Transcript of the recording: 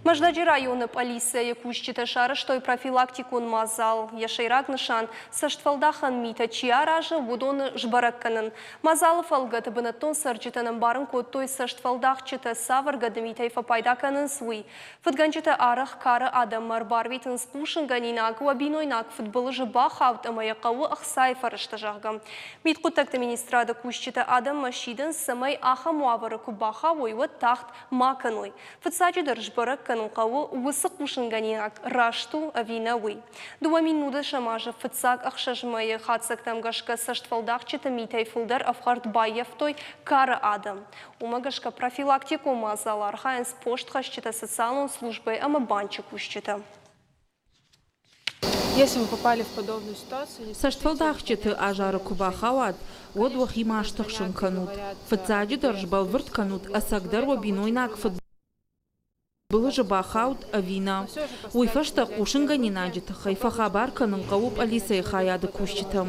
Мӕздӕджы районы пъӕлицӕйы кусджытӕ сарӕзтой профилактикон мадзал. Йӕ сӕйраг нысан – цӕстфӕлдахӕн митӕ чи аразы, уыдоны сбӕрӕг кӕнын. Мадзалы фӕлгӕты бынӕттон цӕрджытӕн ӕмбарын кодтой, цӕстфӕлдахджытӕ цавӕр гӕдымитӕй фӕпайда кӕнынц, уый. Фыдгӕнджытӕ арӕх кары адӕммӕ ӕрбарвитынц хъусынгӕнинаг, уӕ бинойнаг фыдбылызы бахауд ӕмӕ йӕ хъӕуы ӕхцайы фӕрӕзтӕ, зӕгъгӕ. Мидхъуыддӕгты министрады кусджытӕ адӕммӕ сидынц, цӕмӕй ахӕм уавӕры куы бахауой, уӕд тагъд ма кӕной. Фыццаджыдӕр сбӕрӕг кӕнын хъӕуы, уыцы хъусынгӕнинаг раст у ӕви нӕ, уый. 2019 азы фыццаг ӕхсӕз мӕйы хатдзӕгтӕм гӕсгӕ цӕстфӕлдахджыты митӕй фылдӕр ӕфхӕрд баййӕфтой кары адӕм. Уымӕ гӕсгӕ профилактикон мадзалы архайынц постхӕсджытӕ, социалон службӕйы ӕмӕ банчы кусджытӕ. Цӕстфӕлдахджыты азары куы бахауат, уӕд уӕхи ма стыхсын кӕнут. Фыццаджыдӕр сбӕлвырд кӕнут, ӕцӕгдӕр уӕ бинойнаг фыдбылызы бахауд ӕви нӕ. Уый фӕстӕ хъусынгӕнинаджы тыххӕй фӕхабар кӕнын хъӕуы пъӕлицӕйы хайады кусджытӕм.